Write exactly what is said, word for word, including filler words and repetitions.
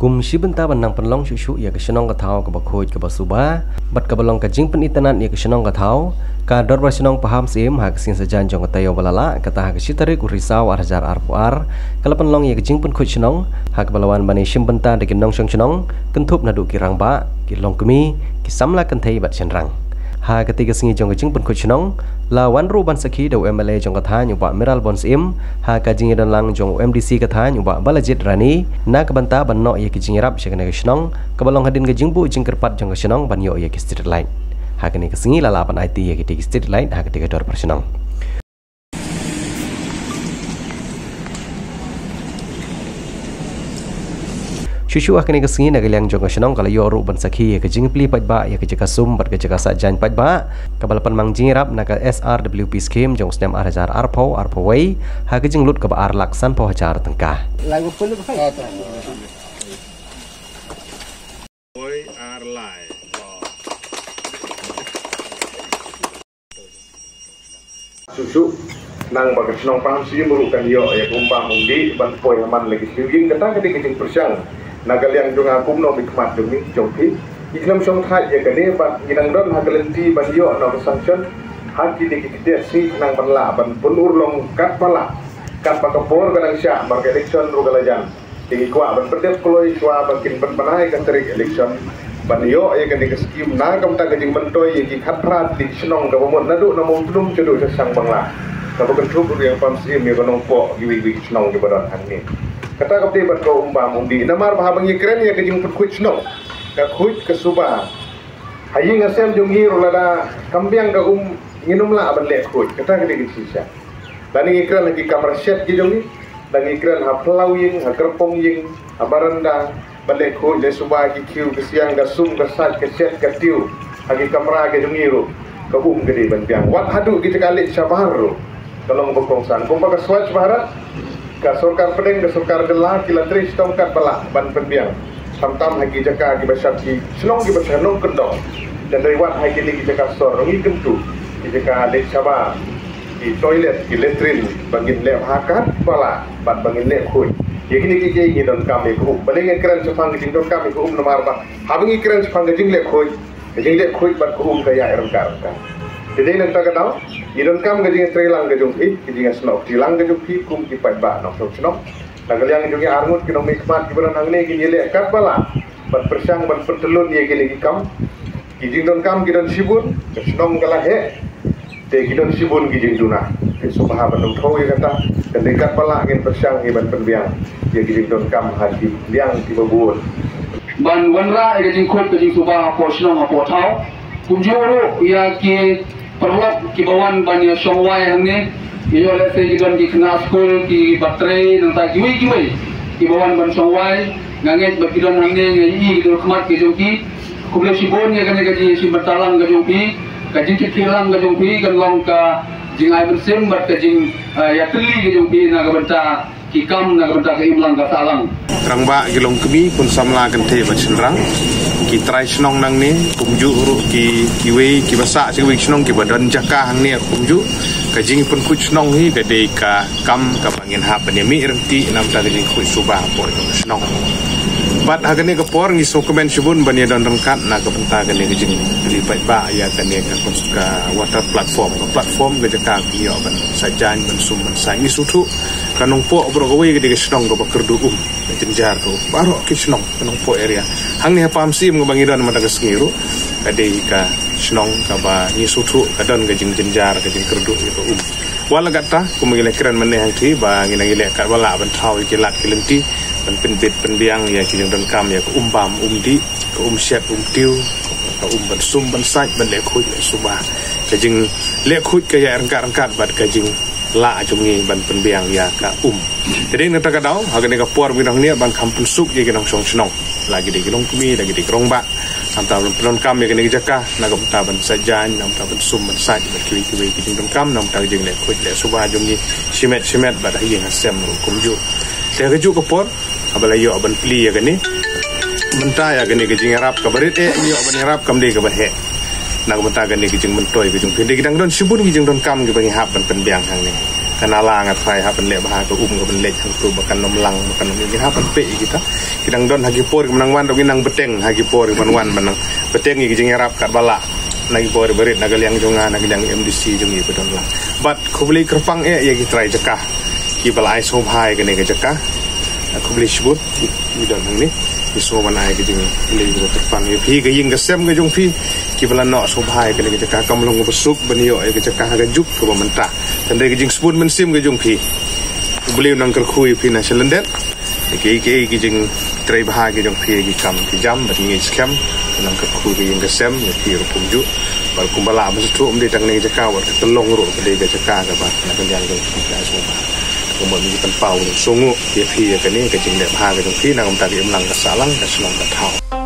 Kum shi bynta ban nang pynlong shuh shuh ïa ka shnong ka thaw kaba khuid kaba suba bad kaba long ka jingpynitynnad ïa ka shnong ka thaw, ka Dorbar Shnong Pahamsyiem ha ka sngi Saitjaiñ jong ka taïew ba la lah, kata ha ka shi tarik u Risaw ar hajar arphew ar, ka la pynlong ïa ka jingpynkhuid shnong ha kaba la wan ban ïashim bynta da ki nongshong shnong, kynthup naduh ki rangbah, ki longkmie, ki samla kynthei bad shynrang. Ha katei ka sngi jong ka jingpynkhuid shnong, la wan ruh ban sakhi da u M L A jong ka thaiñ u Bah Mayralborn Syiem, ha ka jingïadonlang jong u M D C ka thaiñ u Bah Balajied Rani, na ka bynta ban noh ïa ki jingïarap sha kane ka shnong, kaba long hadien ka jingbuh jingkyrpad jong ka shnong ban ïoh ïa ki street light. Ha kane ka sngi la lah ban aiti ïa kitei ki street light ha katei ka dorbar shnong. Shuh shuh ha kane ka sngi na ka liang jong ka shnong ka la ïoh ruh ban sakhi ïa ka jingplie paidbah ïa ka jaka sum bad ka jaka sah jaiñ paidbah, kaba la pynmang jingïarap na ka S R W P scheme jong u snem ar hajar arphew arphew wei, ha ka jinglut kaba ar lak sanphew hajar tyngka. Shuh shuh, nang ba ka shnong Pahamsyiem ruh kan ïoh ïa ka um bam um dih ban poi ha man la ki siew ïing, kata ka dei ka jingpyrshang na ka liang jong nga kum u nongmihkhmat jong ngi, jong phi. Ngi khlem shongthait ïa kane bad ngi dang don ha ka lynti ban ïoh noh ka sanction ha kine ki ktieh sngi khnang ban lah ban pynurlong katba lah, katba ka por ka dang shah namar ka election ruh ka la jan. Te ngi kwah ban pyndep kloi shuwa ba kin pynbna ïa ka tarik election ban ïoh ïa kane ka skim na ka bynta ka jingmyntoi ïa ki khatphra tylli ki shnong kaba mut naduh na Mawpdum shaduh sha Shangbangla, kaba kynthup ruh ïa ka Pahamsyiem, ïa ka Nongpoh, kiwei kiwei ki shnong kiba don hangne. Kata ka dei bad ka um bam um dih, namar ba haba ngi kren ïa ka jingpynkhuid shnong, ka khuid ka suba, ha ïing ha sem jong ngi ruh lada kam biang ka um, ngin ym lah ban leh khuid, kata ka dei ka jingshisha. Lada ngi kren ha ki kamra shet ki jong ngi, lada ngi kren ha phyllaw ïing, ha kyrpong ïing, ha baranda, ban leh khuid leh suba, ki khiew ki siang, ka sum ka sait, ka shet ka tiew, ha ki kamra ki jong ngi ruh ka um ka dei ban biang. Wat haduh ki jaka leit shabar ruh ka long ba kongsan. Kumba ka Swachh Bharat, ka sorkar pdeng, ka sorkar jylla ki la trei shitom katba lah ban pynbiang, khamtam ha ki jaka kiba shad, ki shnong kiba shnong kyndong. Te dei wat ha kine ki jaka sor ruh ngi kyntu ki jaka leit shabar, ki toilet, ki latrine, ba ngin leh bha katba lah bad ba ngin leh khuid. Ïa kine kiei kiei ngi donkam ïa ka um. Balei ngi kren shaphang ka jingdonkam ïa ka um? Namar ba haba ngi kren shaphang ka jingleh khuid, ka jingleh khuid bad ka um ka ïaid ryngkat ryngkat. Te dei na kata ka daw ngi donkam ka jingïatreilang ka jong phi, ka jingïasnoh ktilang ka jong phi kum ki paidbah nongshong shnong. Na ka liang jong ngi arngut ki nongmihkhmat kiba don hangne, ngin ïaleh katba lah ban pyrshang ban pyntyllun ïa kine ki kam. Ki jingdonkam ki don shibun, ka shnong ka la heh, te ki don shibun ki jingduna. Te sngewbha ban ym thew ïa kata, te dei katba lah ngin pyrshang ïa ban pynbiang ïa ki jingdonkam ha ki liang kiba bun. Ban wanrah ïa ka jingkhuid ka jingsuba hapoh shnong hapoh thaw. Kumjuh ruh ïa ki paralok kiba wan ban ïa shong wai hangne, ïa ïoh lehse ki don ki khynnah skul kiba trei, nangta kiwei kiwei kiba wan ban shong wai. Nga ngeit ba ki don hangne, nga ïohi ki jingkhmat ki jong ki. Khublei shibun ïa kane ka jingïashim bynta lang ka jong phi, ka jingkitkhlieh lang ka jong phi kan long ka jingai mynsiem bad ka jing, eh, ïatylli ka jong phi na ka bynta ki kam, na ka bynta ka imlang ka sahlang. Rangbah, ki longkmie, khun samla kynthei bad shynrang, ki trai shnong nangne, kumjuh ruh ki, kiwei kiba sah sha kiwei ki shnong kiba don jaka hangne, kumjuh ka jingpynkhuid shnong hi ka dei ka kam kaba ngin hap ban ïa mih ryntih na ka bynta ka jingkhuid suba hapoh jong ka shnong. Bad ha kane ka por ngi sngewkmen shibun ban ïa don ryngkat na ka bynta kane ka jingplie paidbah ïa kane ka, ka water platform, ka platform, ka jaka ba ngin ïoh ban sah jaiñ, ban sum ban sait. Ngi sngewthuh ka Nongpoh baroh kawei ka dei ka shnong kaba kyrduh um, ka jynjar ka um. Baroh ki shnong ka Nongpoh area, hangne ha Pahamsyiem kaba ngi don mynta ka sngi ruh, ka dei ka shnong kaba ngi sngewthuh ka don ka jingjynjar, ka jingkyrduh ïa ka um. Wat la katta, kumba ngi la kren mynne hangtei ba ngin nang ïaleh katba lah ban thaw ïa ki lad ki lynti ban pynbit pynbiang ïa ki jingdonkam ïa ka um bam um dih, ka um shet um tiew, ka um ban sum ban sait, ban leh khuid leh suba. Ka jingleh khuid ka ïaid ryngkat ryngkat bad ka jinglah jong ngi ban pynbiang ïa ka um. Te dei na kata ka daw ha kane ka por ba ngi don hangne ban kham pynsuk ïa ki nongshong shnong, la ki dei ki longkmie, la ki dei ki rangbah, namar ban pyndonkam ïa kane ka jaka na ka bynta ban sah jaiñ, na ka bynta ban sum ban sait bad kiwei kiwei ki jingdonkam, na ka bynta ka jingleh khuid leh suba jong ngi shimet shimet bad ha ïing ha sem ruh kumjuh. Te ha kajuh ka por haba la ïoh ban plie ïa kane, mynta ïa kane ka jingïarap kaba rit eh ïoh ban ïarap, kam dei kaba heh na ka bynta kane ka jingmyntoi ka jong phi. Te ki dang don shibun ki jingdonkam kiba ngi hap ban pynbiang hangne. Nala nga trai ha ban leh bha ka um ka ban leh hangtu ba kan ym lang ba kan ym ïa ha ban peh ïa kita. Ki dang don ha ki por ki nang wan dong ngi nang bteng ha ki por ki ban wan ban nang bteng ïa ki jingïarap katba lah. Na ki por ba rit na ka liang jong nga na ka liang M D C jong ngi ba don lang. Bad khublei kyrpang eh ïa ki trai jaka kiba la ai sngewbha ïa kane ka jaka. Khublei shibun ki don hangne. Ki sngewbha ban ai ka jingkhublei kyrpang ïa phi ka ïing ka sem ka jong phi kiba la noh sngewbha ïa kane ka jaka kam long ba suk ban ïoh ïa ka jaka ha ka juk kaba mynta. Tang dei ka jingsbun mynsiem ka jong phi. U Blei u nang kyrkhu ïa phi na shalyndet. Ki ki ki jingtrei bha ki jong phi ki kam ki jam bad ngi skhem. U nang kyrkhu ka ïing ka sem ïa phi ruh kumjuh. Bad kumba lah ban sngewthuh ym dei tang ne jaka wat ka long ruh ka dei ka jaka kaba na ka liang jong phi ka sngewbha. Kumba ngi pynpaw ngi sngewnguh ïa phi ïa kane ka jingleh bha ka jong phi na ka bynta ka imlang ka sahlang ka shnong ka thaw.